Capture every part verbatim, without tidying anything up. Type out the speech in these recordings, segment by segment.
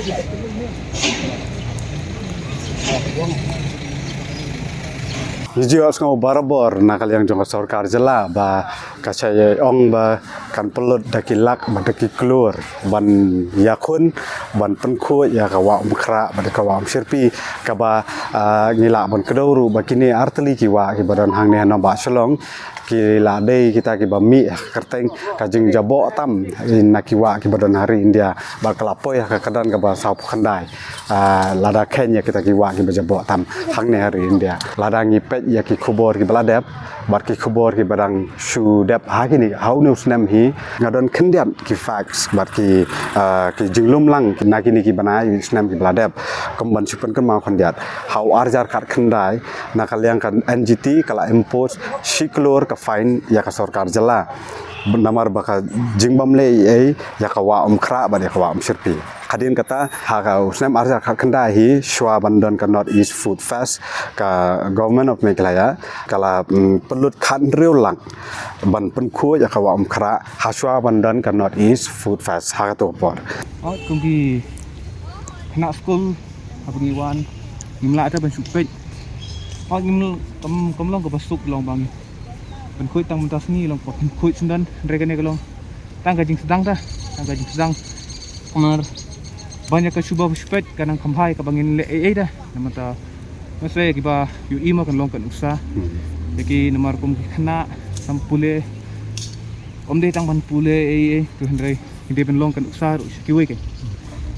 Ngi ju ïohsngew barabor na ka liang jong ka sorkar jylla ba ka shai ong ba kan pynlut da ki lak bad da ki klur ban ïakhun, ban pynkhuid ïa ka Wah Umkhrah bad ka Wah Umshyrpi, kaba, ah, ngi lah ban kdew ruh ba kine artylli ki wah kiba don hangne ha nongbah Shillong ki la dei kita kiba mih ha ka kyrteng ka jingjaboh tam na ki wah kiba don ha ri India, bad ka la poi ha ka kyrdan kaba sawphew khyndai. Ah, lada kheiñ ïa kita ki wah kiba jaboh tam hangne ha ri India. Lada ngi peit ïa ki khubor kiba la dep bad ki khubor kiba dang shu dep ha kine, ha une u snem hi, nga don khyndiat ki facts bad ki, ah, ki jinglum lang na kine kiba na ïa u snem kiba la dep. Kum ban shu pynkynmaw khyndiat, ha u arhajar khatkhyndai, na ka liang ka N G T ka la impose shi klur ka fine ïa ka sorkar jylla namar ba ka jingbym leh ei ei ïa ka Wah Umkhrah bad ïa ka Wah Umshyrpi. Hadien kata, ha ka u snem arhajar khatkhyndai hi, shuwa ban don ka North East Food Fest, ka Government of Meghalaya ka la, mm, pynlut khathynriew lak ban pynkhuid ïa ka Wah Umkhrah ha shuwa ban don ka North East Food Fest ha kato ka por. Ot kum ki khynnah skul haba ngi wan, ngim lah te ban shu peit. Ot ngim, kam, kam long kaba suk long ba ngi pynkhuid tang mynta sngi, long kaba pynkhuid syndon, hynrei kane ka long tang ka jingsdang ta, tang ka jingsdang. Namar ban ïa ka shu ba shu peit ka nang kham bha ïa kaba ngin leh ei ei ta. Namar ta, ma shu ïa kiba ïohi ma kan long ka nuksa. Hmm. Ïa ki namar kum ki khynnah, sam pule, ym dei tang ban pule ei ei, to hynrei ngi dei ban long ka nuksa ruh sha kiwei ki.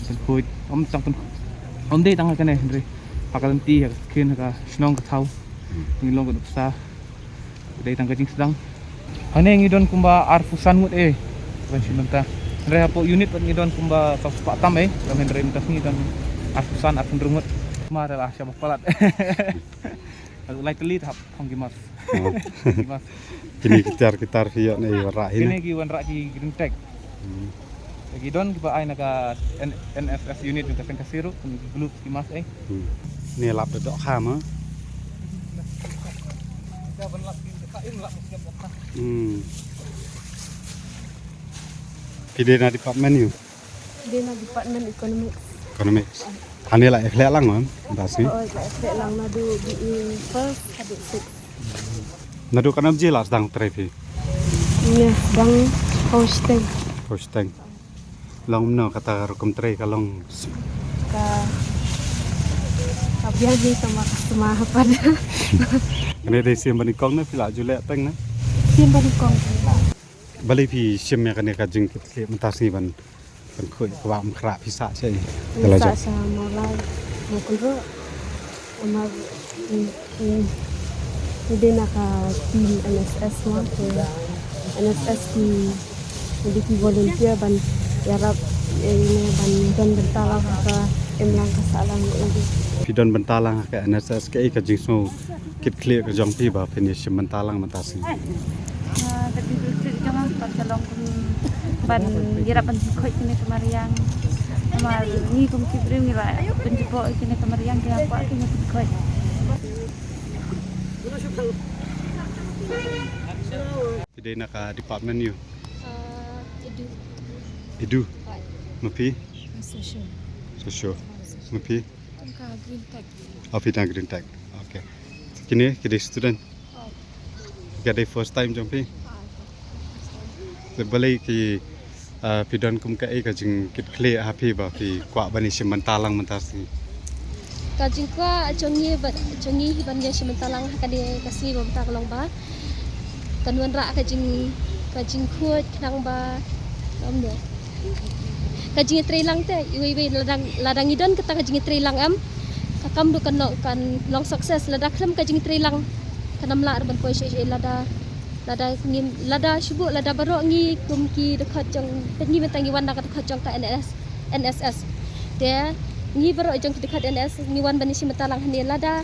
Pynkhuid, ym tang pyn, ym dei tang ha kane hynrei ha ka lynti, ha ka skin, ha ka shnong ka thaw. Hmm. Ngi long ka nuksa. Dei tang ka jingsdang. Hangne ngi don kumba arphew san ngut ei ban shim bynta. Hynrei hapoh unit pat ngi don kumba sawspah tam ei. Lam hynrei mynta sngi don arphew san, arphew hynriew ngut. Ma da la shaba palat. Lai tylli ta hap hong ki mas. Oh. Hong ki mas. Kine ki tiar, ki tiar phi ïoh ne wanrah hi ne? Kine ki wanrah ki Green Tag. Hmm. Ki don kiba ai na ka N-, N S S unit jong ka seng Khasi ruh, ki glove ki mask ei. Hmm. Ne lap da dohkha ma. Hmm. Phi dei na department ïa u? Dei na department economics. Economics. Hangne la ïakhleh lang ma, mynta sngi? Oh, la ïakhleh lang naduh B E first haduh six. Naduh katno baje la sdang trei phi? Ngi sdang hosting. Hosting. Long kumno kata ka rukom trei ka long? Ka, ka biang hi sama customer ha pat. Kane dei siem ba nyngkong ne phi la ju leh teng ne? Siem ba nyngkong. Balei phi shim ïa kane ka jingkitkhlieh mynta sngi ban, ban khuid ka Wah Umkhrah, phi sah shaei? Phi sah sha Mawlai, Mawkynroh. Namar, mm, mm, ngi dei na ka team N S S mo, te N S S ki, ngi dei ki volunteer ban ïarap, eh, ïa ne ban don bynta lang ha ka imlang ka sahlang, eh. Phi don bynta lang ha ka N S S, kaei ka jingsngew kitkhlieh ka jong phi ba phin ïa shim bynta lang mynta sngi? Ah, ka jingkitkhlieh jong nga pat ka long kum ban ïarap ban pynkhuid kine ki mariang. Namar ngi kum ki briew ngi la pynjaboh ïa kine ki mariang, ki la kwah ki pynkhuid. Phi dei na ka department ïa u? Ah, Edu. Edu. Right. Ma phi? Social. Social. Ma phi? Ka Green Tech. Oh, phi na Green Tech. Okay. Kine ki dei student? Oh. Ka dei first time jong phi? Ah, okay. Te balei ki, ah, phi don kum kaei ka jingkitkhlieh ha phi ba phi kwah ban ïa shim bynta lang mynta sngi? Ka jingkwah jong ngi ba, jong ngi ban ïa shim bynta lang ha kane ka sngi ba mynta ka long ba kan wanrah ka jing, ka jingkhuid khnang ba, ym dei, ka jingïatreilang te, iwei iwei lada, lada ngi don kata ka jingïatreilang em, ka kam ruh kan long, kan long success. Lada khlem ka jingïatreilang kan ym lah ruh ban poi shuh shuh, lada, lada ngi, lada shu buh, lada baroh ngi kum ki dkhot jong, peit ngi mynta ngi wan da ka dkhot jong ka N S, N S S. Te ngi baroh jong ki dkhot N S S ngi wan ban ïa shim bynta lang hangne, lada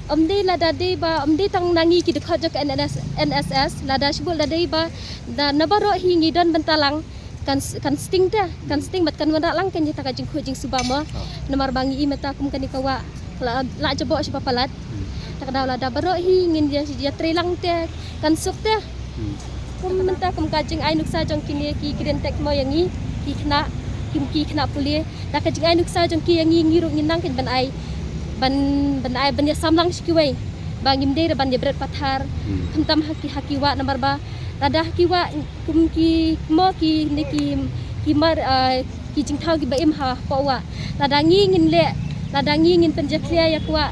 ym dei, lada dei ba ym dei tang na ngi ki dkhot jong ka N S, N S S, lada shu buh lada dei ba da na baroh hi ngi don bynta lang, kan s-, kan sting te, kan sting bad kan wanrah lang kan ïa ta ka jingkhuid jingsuba mo. Ah. Namar ba ngi i mynta kum kane ka wah la, la jaboh sha ba palat. Hmm. Ta ka daw lada baroh hi ngin ïa, ïatreilang te kan suk te. Hmm. Kum mynta kum ka jingai nuksa jong kine ki Green Tech mo ïa ngi ki khynnah, Kim ki khynnah pule, da ka jingai nuksa jong ki ïa ngi, ngi ruh ngin nang kin ban ai, ban, ban ai, ban ïa samlang sha kiwei. Ba ngim dei ruh ban ïa bret pathar. Hmm. Khamtam ha ki, ha ki wah namar ba lada ha ki wah kum ki mo ki ne ki, ki mar, ah, ki jingthaw kiba im hapoh wah. Lada ngi ngin leh, lada ngi ngin pynjakhlia ïa kwah,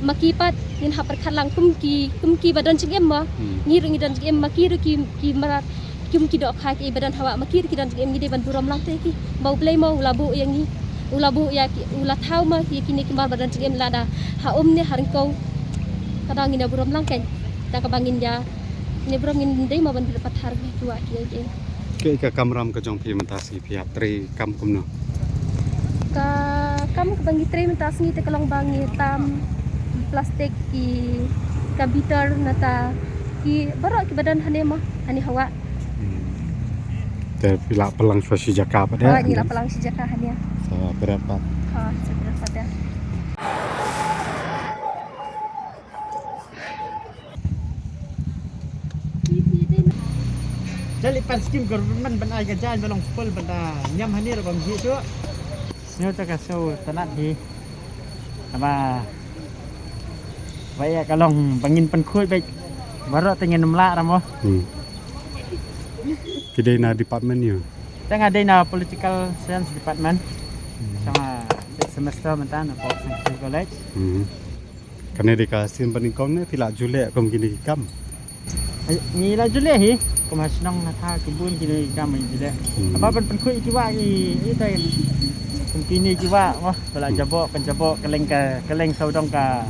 ma ki pat ngin hap pyrkhat lang kum ki, kum kiba don jingim mo. Hmm. Ngi ruh ngi don jingim, ma ki ruh ki, ki mrad, kum ki dohkha kiba don ha wah, ma ki ruh ki don jingim, ngi dei ban burom lang te ki. Ba U Blei mo u la buh ïa ngi, u la buh ïa ki, u la thaw ma ki, kine ki mar ba don jingim lada ha um ne ha ryngkew. Ka dang ngin ïa burom lang kein. Da kaba ngin ïa, ngin ïa burom, ngin dei mo ban bret pathar ki wah ki, ki. Kaei ka kamram ka jong phi mynta sngi, phi hap trei kam kumno? Ka kam kaba ngi trei mynta sngi te ka long ba ngi tam plastik, ki, ka bitar, nata ki baroh kiba don hangne mo, hangne ha wah. Hmm. Te phi la pynlang shuwa shi jaka pat, eh? Oh, ngi la pynlang shi jaka hangne. Sa bret pat. Ha, sa bret pat, eh. Jali pan skim government ban ai ka jaiñ ba long full ban da ñiam hangne ruh bym hi shuh. Sngewta ka sngewtynnat hi. Namar ba ïa ka long ba ngin pynkhuid beit baroh te ngin ym lah ra mo. Hmm. Ki dei na department ïa? Te nga dei na political science department. Hmm. Sa nga sixth semester mynta na Pop Science College. Hmm. Kane dei ka sien ba nyngkong ne phi la ju leh kum kine ki kam? Ai, ngi la ju leh hi. Kum ha shnong ha thaw ki bun kine ki kam ngi ju leh. Hmm. Haba ban pynkhuid ki wah ki, ita kum kine ki wah, oh, ba la, hmm, jaboh, kan jaboh, kylleng ka, kylleng sawdong ka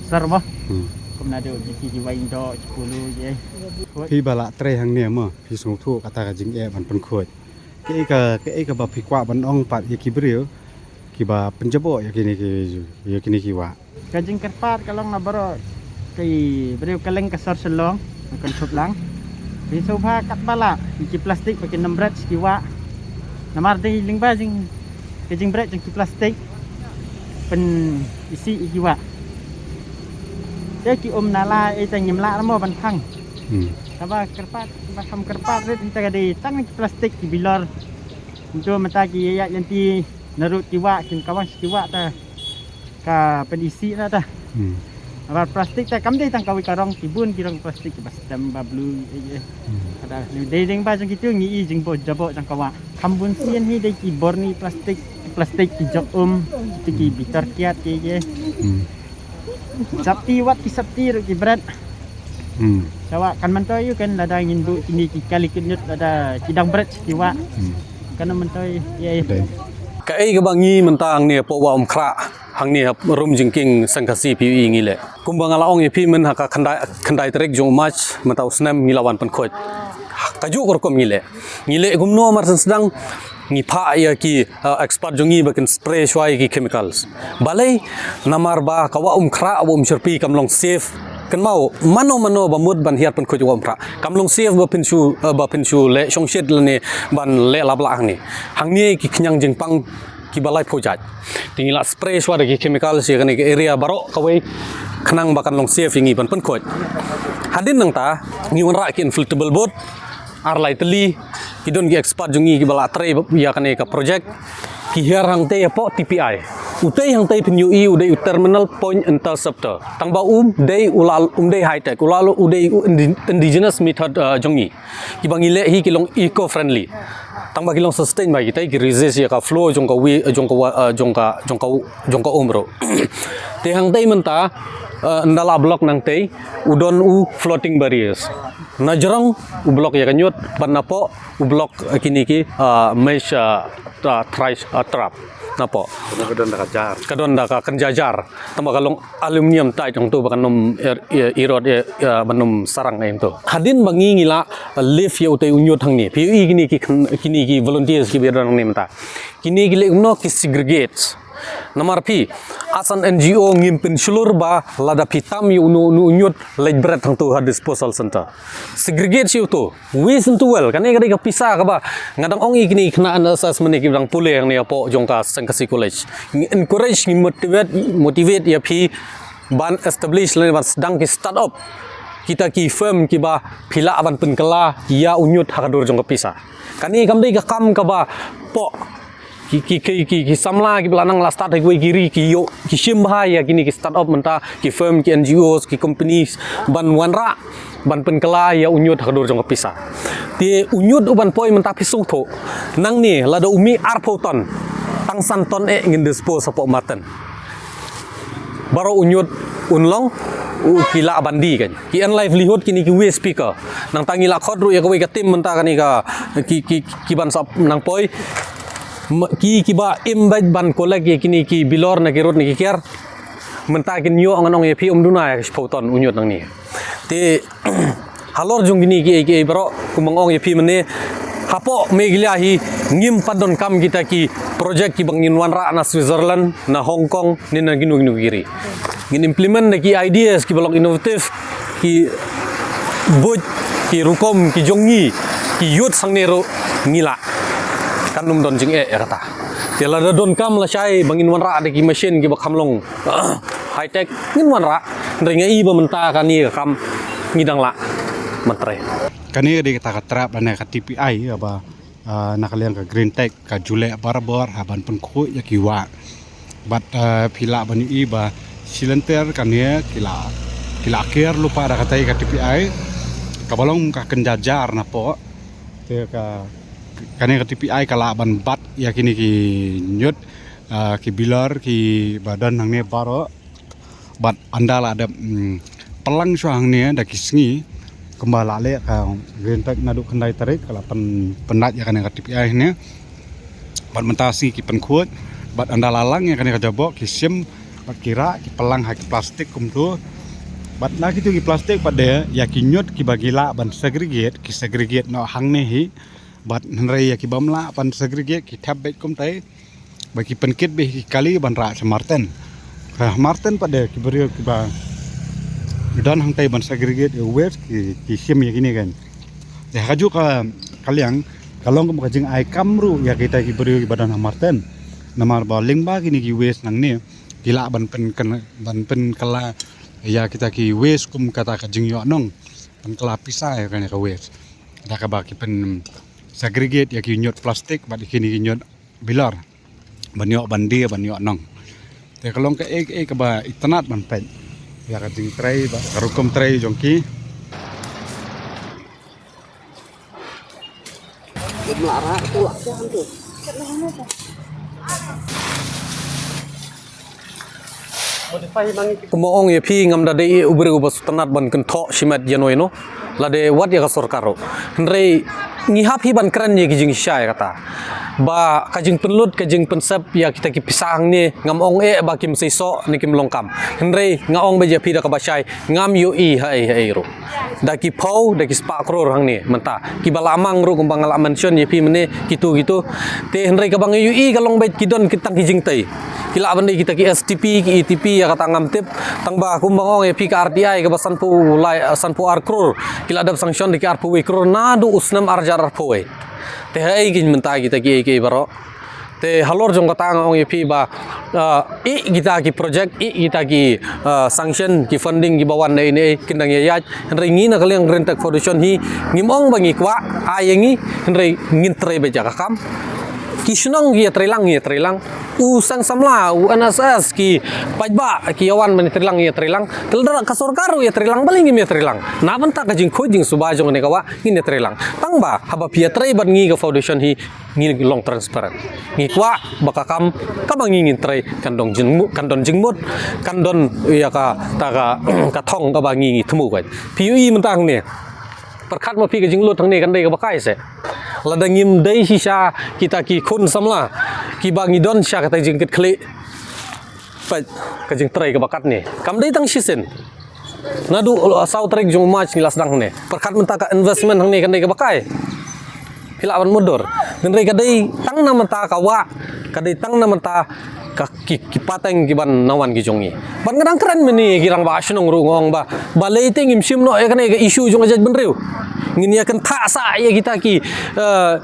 sar mo. Hmm. Kum naduh ki, ki, ki wah Indo, ki Polo, ki, eh. Phi ba la trei hangne mo, phi sngewthuh kata ka jingeh ban pynkhuid. Kaei ka, kaei kaba phi kwah ban ong pat ïa ki briew kiba pynjaboh ïa kine ki, ïa kine ki wah? Ka jingkyrpad ka long na baroh ki briew kylleng ka sor Shillong, na Kynthup lang. Phi sngewbha katba lah, ki plastik ba kin ym bret ki wah. Namar dei lyngba jing, ka jingbret jong ki plastik pynisih ïa ki wah. Te ki um nala, ita ngim lah mo ban phang. Hmm. Kaba kyrpad, ba kham kyrpad rit, ita ka dei tang ki plastik ki bilor. Ntu mynta ki ïaid lynti narud ki wah, kin kawang sha ki wah ta ka pynisih na ta. Hmm. Namar plastik ta kam dei tang kawei ka rong, ki bun ki rong plastik, kiba stem, ba blue, eh, eh. Hmm. Kata dei dei ba jong kitu ngi i jingbo jaboh jong ka wah. Kham bun sien hi dei ki borni plastik, plastik ki jok um, kitu ki bitar kiad ki, eh. Hmm. Safety, wat ki safety ruh ki bret. Hmm. Sa wah kan myntoi ïa kan, lada ngin buh kine ki kali kynjut lada ki dang bret ki wah. Hmm. Kan myntoi ïa. Kaei kaba ngi mynta hangne hapoh Wah Umkhrah, hangne ha rum jingkieng Seng Khasi P U E ngi leh. Kumba nga la ong ïa phi mynha ka khyndai, khyndai tarik jong u March mynta u snem ngi la wan pynkhuid. Kajuh ka rukom ngi leh. Ngi leh kumno, mar sdang ngi phah ïa ki, uh, expert jong ngi ba kin spray shuwa ïa ki chemicals. Balei? Namar ba ka Wah Umkhrah, Wah Umshyrpi kam long safe. Kynmaw, mano mano ba mut ban hiar pynkhuid Wah Umkhrah, kam long safe ba phin shu, uh, ba phin shu leh shongshit lane ban leh lap lah hangne. Hangne ki khñiang jingpang kiba laiphew jait. Te ngi la spray shuwa da ki chemicals ïa kane ka area baroh kawei khnang ba kan long safe ïa ngi ban pynkhuid. Hadien nangta ngi wanrah ki inflatable boat, ar lai tylli, ki don ki expert jong ngi kiba la trei ïa kane ka project. Ki hiar hangtei hapoh T P I. Utei hangtei phin ïohi u dei u terminal point interceptor. Tang ba um dei u la, um dei high tech, u la u dei u indi-, indigenous method, uh, jong ngi. Kiba ngi leh hi ki long eco friendly. Tang ba ki long sustain ba kitei, ki resist ïa ka flow jong ka wi, jong ka wa, uh, jong ka, jong ka, jong ka um ruh. Te hangtei mynta, uh, ynda la block nangtei, u don u floating barriers. Na jrong u block ïa ka ñiut, bad napoh u block, eh, kine ki, eh, mesh, eh, tra-, tri-, eh, trap. Napoh. Ka don da ka jar. Ka don da ka kynja jar. Tang ba ka long aluminium tight hangto ba kan ym er-, er-, erode, eh, eh, ban ym sarang hangto. Hadien ba ngi ngi la, eh, lift ïa utei u ñiut hangne. Phi ïohi kine ki kyn-, kine ki volunteers kiba don hangne mynta. Kine ki leh kumno, ki segregate. Namar phi, as an N G O ngim pynshlur ba lada phi tam ïa uno uno u ñiut leit bret hangto ha disposal center. Segregate shuh to. Waste into wealth. Kane ka dei ka pisa kaba nga dang ong ïa kine ki khynnah N S S mynne kiba dang pule hangne hapoh jong ka Seng Khasi College. Ngi encourage, ngi motivate, motivate ïa phi ban establish lane ban sdang ki start up, kita ki firm kiba phi lah ban pynkylla ïa u ñiut ha ka dur jong ka pisa. Kane kam dei ka kam kaba poh. Ki, ki, ki, ki, ki samla kiba la nang la start ha kiwei ki ri ki ïoh, ki shim bha ïa kine ki start-up mynta, ki firm, ki N G Os, ki companies, ban wanrah, ban pynkylla ïa u ñiut ha ka dur jong ka pisa. Te u ñiut uban poi mynta phi sngewthuh. Nangne lada u mih arphew ton, tang san ton eh ngin dispose hapoh Marten. Baroh u ñiut un long, u ki lah ban die kan. Ki en livelihood kine ki waste picker. Nangta ngi la khot ruh ïa kawei ka team mynta kane ka ki, ki, ki ban sa nang poi. M-, ki, kiba im beit ban collect ïa kine ki bilor na ki rud na ki kiar. Mynta kin ïoh ngan ong ïa phi ym duna ïa ka shiphew ton u ñiut nangne. Te halor jong kine kiei kiei baroh, kumba nga ong ïa phi mynne, hapoh Meghalaya hi ngim pat donkam kita ki project kiba ngin wanrah na Switzerland, na Hong Kong, ne na kino kino ki ri. Ngin implement da ki ideas kiba long innovative, ki buit, ki rukom, ki jong ngi, ki youth hangne ruh ngi lah. Kan ym don jingeh ïa kata. Te lada donkam lashai ba ngin wanrah da ki machine kiba kham long high tech, ngin wanrah. Hynrei nga i ba mynta kane ka kam ngi dang lah ban trei. Kane ka dei kata ka trap lane ka T P I ba, ah, na ka liang ka Green Tech ka ju leh barabor ha ban pynkhuid ïa ki wah. Bad, ah, phi lah ban ïohi ba shi lynter kane ki la, ki la kiar lypa da katei ka T P I kaba long ka kynja jar napoh. Te ka, kane ka T P I ka lah ban bat ïa kine ki ñiut, ah, ki bilor kiba don hangne baroh. Bad ynda la dep, mm, pynlang shuwa hangne da ki sngi, kumba la leh ka Green Tech naduh khyndai tarik ka la pyn, pyndait ïa kane ka T P I hangne. Bad mynta sngi ki pynkhuid, bad ynda la lang ïa kane ka jaboh ki shim, bad ki rah, ki pynlang ha ki plastik kumtu. Bad na kitu ki plastik pat de ïa ki ñiut kiba ngi lah ban segregate, ki segregate noh hangne hi. Bad hynrei ïa ki bym lah ban segregate ki thep beit kumtai. Ba ki pynkit beit ki kali ban rah sha Marten. Ha Marten pat de ki briew kiba don hangtai ban segregate ïa waste ki, ki shim ïa kine kan. Te ha kajuh ka, ka liang ka long kum ka jingai kam ruh ïa kita ki briew kiba don ha Marten. Namar ba lyngba kine ki waste nangne ki lah ban pyn, ban pynkylla ïa kita ki waste kum kata ka jingïoh nong. Pynkylla pisa ïa kane ka waste. Da kaba ki pyn segregate ïa ki ñiut plastik bad ïa kine ki ñiut bilor ban ïoh ban die ban ïoh nong. Te ka long kaei kaei kaba itynnad ban peit ïa ka jingtrei bad ka rukom trei jong ki. Kumba ong ïa phi, ngam da dei u briew uba sngewtynnad ban kynthoh shimet ïano ïano. Lada wat ïa ka sorkar ruh. Hynrei ngi hap hi ban kren ïa ki jingshisha ïa kata. Ba ka jingpynlut, ka jingpynsep ïa kita ki pisa hangne, ngam ong eh ba kim seisoh ne kim long kam. Hynrei nga ong beit ïa phi da kaba shai, ngam ïohi haei haei ruh. Da ki phew, da ki spah klur hangne mynta. Kiba la mang ruh kumba nga la mention ïa phi mynne, kitu kitu. Te hynrei kaba nga ïohi ka long beit ki don ki tang ki jingtei. Ki lah ban dei kita ki S T P, ki E T P, ïa kata ngam tip. Tang ba kumba nga ong ïa phi ka R T I kaba sanphew lai, sanphew ar klur. Ki la dep sanction da ki arphew wei klur naduh u snem ar hajar arphew wei. Te haei kein mynta kita kiei kiei baroh. Te halor jong kata nga ong ïa phi ba, ah, ïa kita ki project, ïa kita ki, ah, sanction, ki funding kiba wan na ine, kin dang ïaid. Hynrei ngi na ka liang Green Tech Foundation hi, ngim ong ba ngi kwah ai ïa ngi, hynrei ngin trei beit ïa ka kam. Ki shnong ki ïatreilang, ïatreilang. U seng samla, u N S S, ki paidbah, ki ïawan ban ïatreilang, ïatreilang. Te lada ka sorkar ruh ïatreilang, balei ngim ïatreilang? Na bynta ka jingkhuid jingsuba jong kane ka wah, ngin ïatreilang. Tang ba haba phi ïatrei bad ngi ka foundation hi, ngi long transparent. Ngi kwah ba ka kam kaba ngi ngin trei kan don jingmut, kan don jingmut, kan don ïa kata ka, ka thong kaba ngi ngi thmu kan. Phi ïohi mynta hangne. Pyrkhat ma phi ka jinglut hangne kan dei kaba kai se. Lada ngim dei shisha kita ki khun samla kiba ngi don sha kata jingkitkhlieh. Peit ka jingtrei kaba katne. Kam dei tang shisien. Naduh, uh, saw tarik jong u March ngi la sdang hangne. Pyrkhat mynta ka investment hangne kan dei kaba kai. Phi lah ban mutdur. Hynrei ka dei tang na mynta ka wah, ka dei tang na mynta ka ki, ki pateng kiban wan ki jong ngi. Bad nga dang kren mynne ki rangbah shnong ruh nga ong ba, balei te ngim shim noh ïa kane ka issue jong ka jaitbynriew. Ngin ïa kynthah sah ïa kita ki, uh,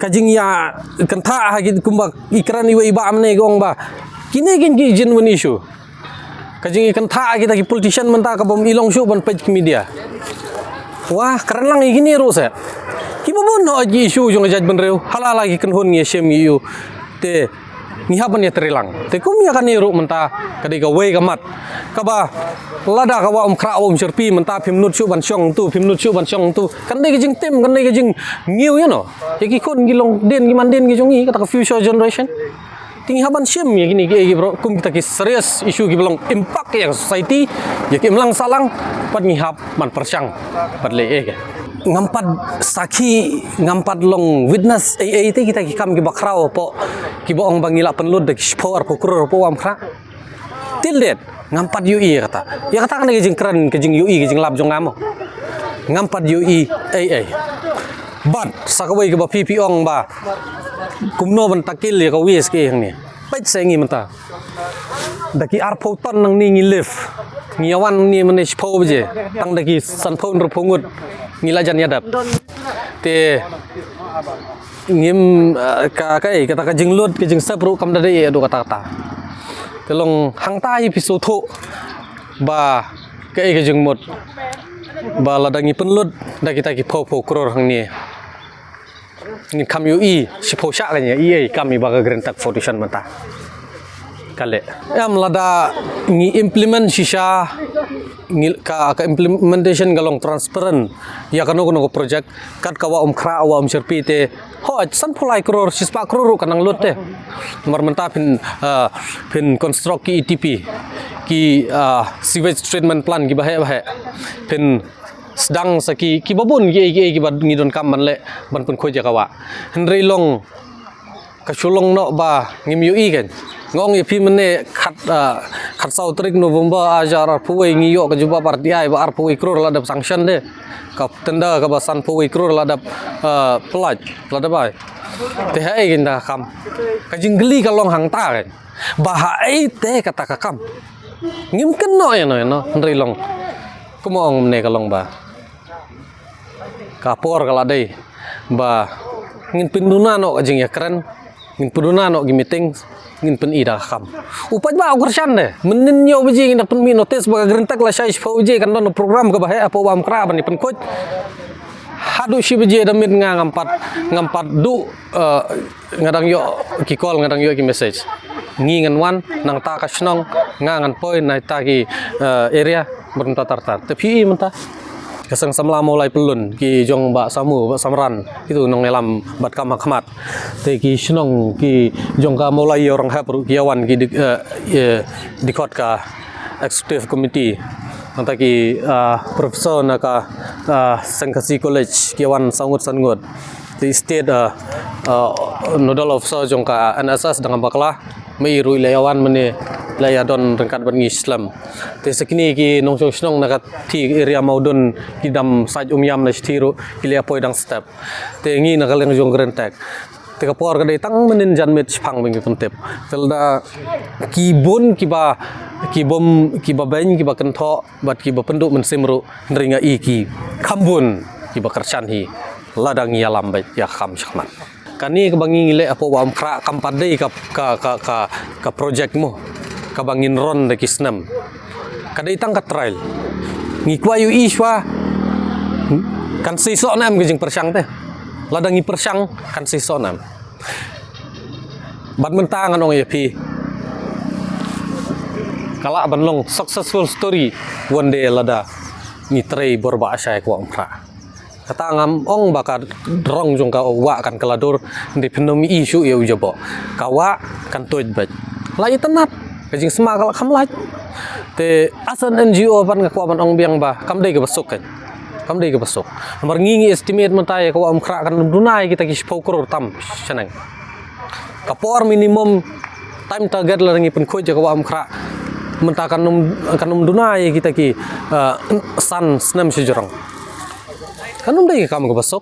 ka jingïa kynthah ha ki kumba i kren iwei i bah mynne ka ong ba, kine kin ki genuine issue. Ka jingïakynthah kita ki politician mynta ka bym i long shuh ban peit ki media. Wah, kren lang ïa kine ruh se. Kiba bun noh ki issue jong ka jaitbynriew. Hala la ki kynhun ngi ïa shim ngi ïoh. Te ngi hap ban ïatreilang. Te kum ïa kane ruh mynta ka dei kawei ka mat kaba lada ka Wah Umkhrah Wah Umshyrpi mynta phim nud shuh ban shong tu, phim nud shuh ban shong tu. Kan dei ka jingtim, kan dei ka jingngiew ïa no. Ïa ki khun ki longdien ki mandien ki jong ngi, kata ka future generation. Te ngi hap ban shim ïa kine kiei kiei baroh kum kita ki serious issue kiba long impact ïa ka society, ïa ka imlang sahlang, bad ngi hap ban pyrshang bad leh ei ei. Ngam pat sakhi, ngam pat long witness ei ei te kita ki kam kiba khraw hapoh, kiba ong ba ngi la pynlut da ki shiphew arphew klur hapoh Wah Umkhrah. Till date ngam pat ïohi ïa kata. Ïa kata ka dei ka jingkren, ka jingïohi, ka jinglap jong nga mo. Ngam pat ïohi ei ei. Bad sa kawei kaba phi phi ong ba kumno ban tackle ïa ka waste ka ei hangne. Peit sa ngi mynta. Da ki arphew ton nangne ngi lift. Ngi ïawan nangne mynne shiphew baje. Tang da ki sanphew hynriewphew ngut ngi la jan ïadep. Te ngim, eh, ka, ka, eh, kata ka jinglut, ka jingsep ruh kam da dei, eh, haduh katta katta. Te long hangta ïa phi sngewthuh ba ka, eh, ka jingmut ba lada ngi pynlut da kita ki phew phew klur hangne. Ngin kham ïohi shiphew shah ka ïa ei ei kam ïa ba ka Green Tech Foundation mynta. Ka leh. Em lada ngi implement shisha ngi ka, ka implementation ka long transparent ïa kano kano ka project kat ka Wah Umkhrah, Wah Umshyrpi te. Hooid, sanphew lai klur, shispah klur ruh ka nang lut te. Namar mynta phin, ah, phin construct ki E T P, ki, ah, sewage treatment plant kiba heh ba heh. Phin sdang sa ki, kiba bun kiei kiei kiba ngi donkam ban leh ban pynkhuid ïa ka wah. Hynrei long ka shu long noh ba ngim ïohi kan. Nga ong ïa phi mynne khat, ah, khatsaw tarik November arhajar arphew wei ngi ïoh ka jubab R T I ba arphew wei klur la dep sanction de. Ka tender kaba sanphew wei klur la dep, ah, pynlait, la dep ai. Te haei kein da ka kam. Ka jingkylli ka long hangta kan. Ba haei te kata ka kam. Ngim kynnoh ïa no ïa no, hynrei long. Kumba ong mynne ka long ba ka por ka la dei ba ngin pynduna noh ka jingïakren, ngin pynduna noh ki meeting, ngin pyni da ka kam. U paidbah u kyrshan de, mynnin hynñiew baje ngin da pynmih notice ba ka Green Tech la shai shiphew baje kan don program kaba heh hapoh Wah Umkhrah ban ïa pynkhuid. Haduh shi baje da miet nga ngam pat, ngam pat duh, eh, nga dang ïoh ki call, nga dang ïoh ki message. Ngi ngan wan nangta ka shnong, nga ngan poi na ita ki, eh, area, mynta tar tar. Te phi i mynta ka seng samla Mawlai Pyllun, ki jong Bah Samu, Bah Samran, kitu nongïalam bad kam ha khmat. Te ki shnong ki jong ka Mawlai Ïew Ranghep ruh ki ïawan ki dik-, eh, eh, dkhot ka executive committee. Nangta ki, ah, professor na ka, ah, Seng Khasi College ki ïawan saw ngut san ngut. Te state, ah, ah, nodal officer jong ka N S S dang bakla. Mei ruh i la ïawan mynne, la ïadon ryngkat bad ngi slem. Te sa kine ki nongshong shnong na ka thie area Mawdun, ki dam sait Umïam na shithi ruh ki la ïa poi dang step. Te ngi na ka liang jong Green Tech. Te ka por ka dei tang mynnin janmiet shipang ba ngi pyntip. Te lada ki bun kiba, ki bym, kiba beiñ, kiba kynthoh bad kiba pynduh mynsiem ruh, hynrei nga i ki kham bun kiba kyrshan hi lada ngi ïalam beit ïa ka kam shakhmat. Kane kaba ngi ngi leh hapoh Wah Umkhrah kam pat dei ka, ka, ka, ka, ka project mo kaba ngin run da ki snem. Ka dei tang ka trial. Ngi kwah ïohi shuwa kan seisoh ne em ka jingpyrshang te. Lada ngi pyrshang kan seisoh ne em. Bad mynta ngan ong ïa phi, ka lah ban long successful story one day lada ngi trei bor ba shai ka Wah Umkhrah. Kata ngam ong ba ka rong jong ka wah kan kylla dur, hynrei phin ym i shuh ïa u jaboh. Ka wah kan tuid beit. La itynnad, ka jingsma ka la kham lait. Te as an N G O pat nga kwah ban ong biang ba kam dei kaba suk kan. Kam dei kaba suk. Namar ngi ngi estimate mynta ïa ka Wah Umkhrah kan duna ïa kita ki shiphew klur tam shaneng. Ka por minimum time target lada ngi pynkhuid ïa ka Wah Umkhrah mynta kan ym, kan ym duna ïa kita ki, eh, san snem shajrong. Kan ym dei ka kam kaba suk.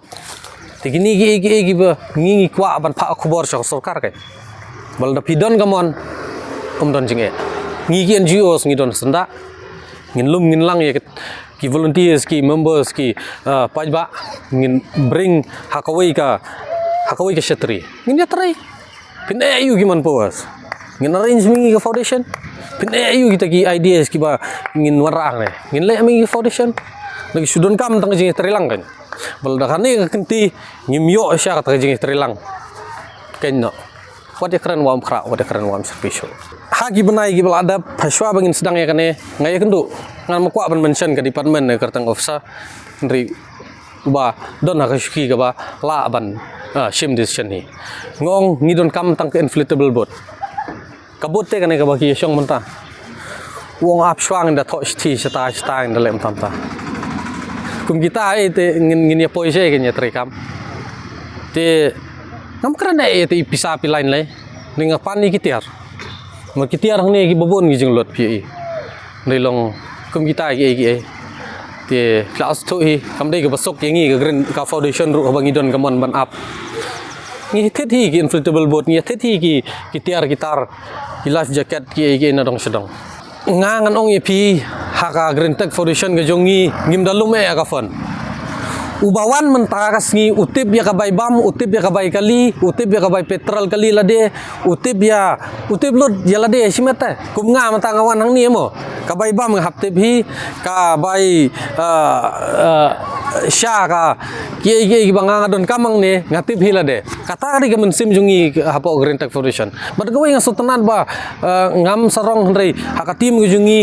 Te kine kiei kiei kiba ngi ngi kwah ban phah khubor sha ka sorkar kan. Ba lada phi don ka mon, ym don jingeh. Ngi ki N G Os ngi don syndah. Ngin lum ngin lang ïa ki, ki volunteers, ki members, ki, ah, paidbah, ngin bring ha kawei ka, ha kawei ka shatri. Ngin ïatrei. Phin ai ïa u ki manpowers. Ngin arrange ma ngi ka foundation. Phin ai ïa u kita ki ideas kiba ngin wanrah ne. Ngin leh ma ngi ka foundation. Ngi shu donkam tang ka jingïatreilang kan. Ba lada kane ka kynti ngim ïoh sha kata ka jingïatreilang. Kan noh. Wat ïakren Wah Umkhrah, wat ïakren Wah Umsyrpi shuh. Ha ki bnai kiba la dep, ha shuwa ba ngin sdang ïa kane, nga ïakynduh, ngan ym kwah ban mention ka department ne kyrteng officer, hynrei uba don ha ka shuki kaba lah ban, ah, shim decision hi. Nga ong ngi donkam tang ka inflatable boat. Ka boat te kane kaba ki ïashong mynta. U ong ap shuwa ngin da thoh shithi shata shata ngin da leh mynta mynta. Kum kita, eh, te ngin, ngin ïa poi sha, ngin ïa treikam. Te ngam kren eh, te i pisa phi line lei. Ni nga pan ïa ki tiar. Namar ki tiar hangne kiba bun ki jinglut phi ïa i. Dei long kum kita ki ei ki ei. Te phi la sdang hi, kam dei kaba suk ïa ngi ka Green, ka foundation ruh haba ngi don ka mon ban ap. Ngi thied hi ki inflatable boat, ngi thied hi ki, ki tiar ki tar, ki life jacket, ki ei ki ei na dong sha dong. Nga ngan ong ïa phi, ha ka Green Tech Foundation ka jong ngi, ngim da lum eh ïa ka fund. Uba wan mynta ka sngi, u tip ïa ka bai bam, u tip ïa ka bai kali, u tip ïa ka bai petrol kali lade, u tip ïa, u tip lut ïa lade shimet te. Kum nga mynta nga wan hangne mo. Ka bai bam nga hap tip hi, ka bai, eh, eh, sha ka, ki ei ki ei kiba nga, nga donkam hangne, nga tip hi lade. Kata ka dei ka mynsiem jong ngi hapoh Green Tech Foundation. Bad kawei nga sngewtynnat ba, eh, ngam sarong hynrei ha ka team ka jong ngi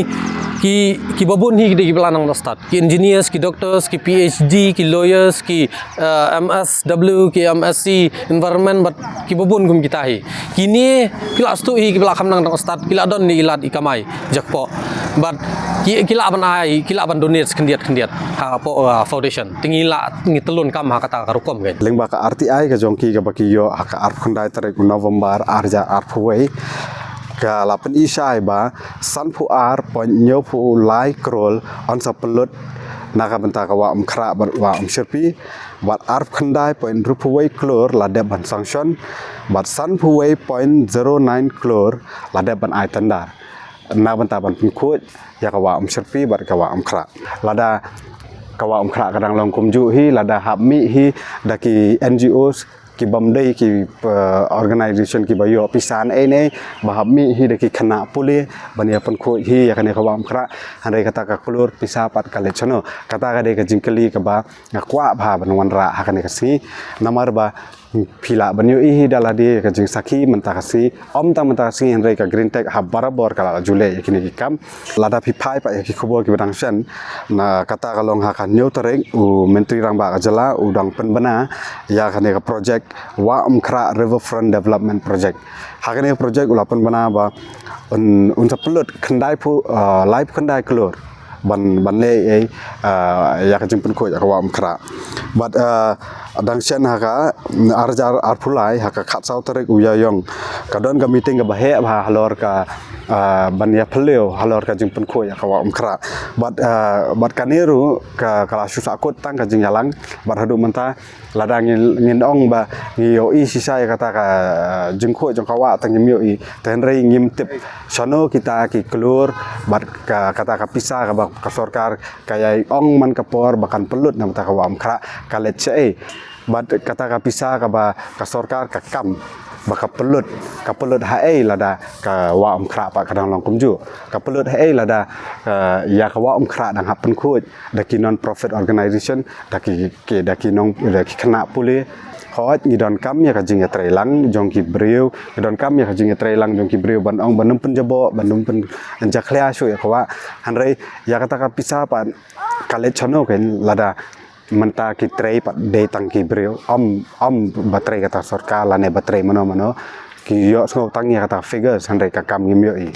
ki, kiba bun hi ki dei kiba la nang da stad. Ki engineers, ki doctors, ki P H D, ki lawyers, ki, eh, M S W, ki M S C, environment, bad kiba bun kum kita hi. Kine ki la sdang hi, ki la kham nang dang stad, ki la don ne i lad i kamai jakpoh. Bad ki, ki la ban ai, ki la ban donate khyndiat khyndiat hapoh, uh, foundation. Te ngi la, ngi tyllunkam ha kata ka rukom kein. Lyngba ka R T I ka jong ki kaba ki ïoh ha ka arphew khyndai tarik u November ar hajar arphew wei, ka la pyni shai ba sanphew ar point hynñiewphew lai klur yn sa pynlut na ka bynta ka Wah Umkhrah bad Wah Umsyrpi, bad arphew khyndai point hynriewphew wei klur la dep ban sanction, bad sanphew wei point zero nine klur la dep ban ai tender na bynta ban pynkhuid ïa ka Wah Umsyrpi bad ka Wah Umkhrah. Lada ka Wah Umkhrah ka dang long kumjuh hi, lada hap mih hi da ki N G Os, ki bym dei ki, eh, organization kiba ïoh pisa ne ne, ba hap mih hi da ki khynnah pule ban ïa pynkhuid hi ïa kane ka Wah Umkhrah. Hynrei kata ka klur pisa pat ka leit shano? Kata ka dei ka jingkylli kaba nga kwah bha ban wanrah ha kane ka sngi. Namar ba phi lah ban ïohi hi da lade ka jingsakhi mynta ka sngi, ym tang mynta ka sngi hynrei ka Green Tech ha barabor ka la ju leh ïa kine ki kam. Lada phi phai pat ïa ki khubor kiba dang shen, na kata ka long ha ka hynñiew tarik u Myntri Rangbah ka jylla u dang pynbna ïa kane ka project Wah Umkhrah Riverfront Development Project. Ha kane ka project u la pynbna ba un, un sa pynlut khyndaiphew, uh, laiphew khyndai klur ban, ban leh ei, eh, ïa ka jingpynkhuid ïa ka Wah Umkhrah. Bad, eh, dang shen ha ka ar hajar arphew lai, ha ka khatsaw tarik u Ïaïong, ka don ka meeting kaba heh bha halor ka, eh, ban ïa phylliew halor ka jingpynkhuid ïa ka Wah Umkhrah. Bad, eh, bad kane ruh ka, ka la shu sahkut tang ka jingïalang, bad haduh mynta lada ngin, ngin ong ba ngi ïohi shisha ïa kata ka, eh, jingkhuid jong ka wah, tang ngim ïohi. Te hynrei ngim tip shano kita ki klur bad ka, kata ka pisa kaba ka sorkar ka ïai ong man ka por ba kan pynlut na bynta ka Wah Umkhrah, ka leit shaei. Bad kata ka pisa kaba ka sorkar ka kam ba ka pynlut, ka pynlut haei lada ka Wah Umkhrah pat ka dang long kumjuh? Ka pynlut haei lada, eh, ïa ka Wah Umkhrah dang hap pynkhuid da ki non profit organization, da ki, ki, da ki nong, da ki khynnah pule? Hooid, ngi donkam ïa ka jingïatreilang jong ki briew, ngi donkam ïa ka jingïatreilang jong ki briew ban ong ban ym pynjaboh, ban ym pynjakhlia shuh ïa ka wah. Hynrei ïa kata ka pisa pat ka leit shano kein lada mynta ki trei pat dei tang ki briew, ym, ym ba trei kata sorkar lane ba trei mano mano. Ki ïohsngew tang ïa kata figures hynrei ka kam ngim ïohi.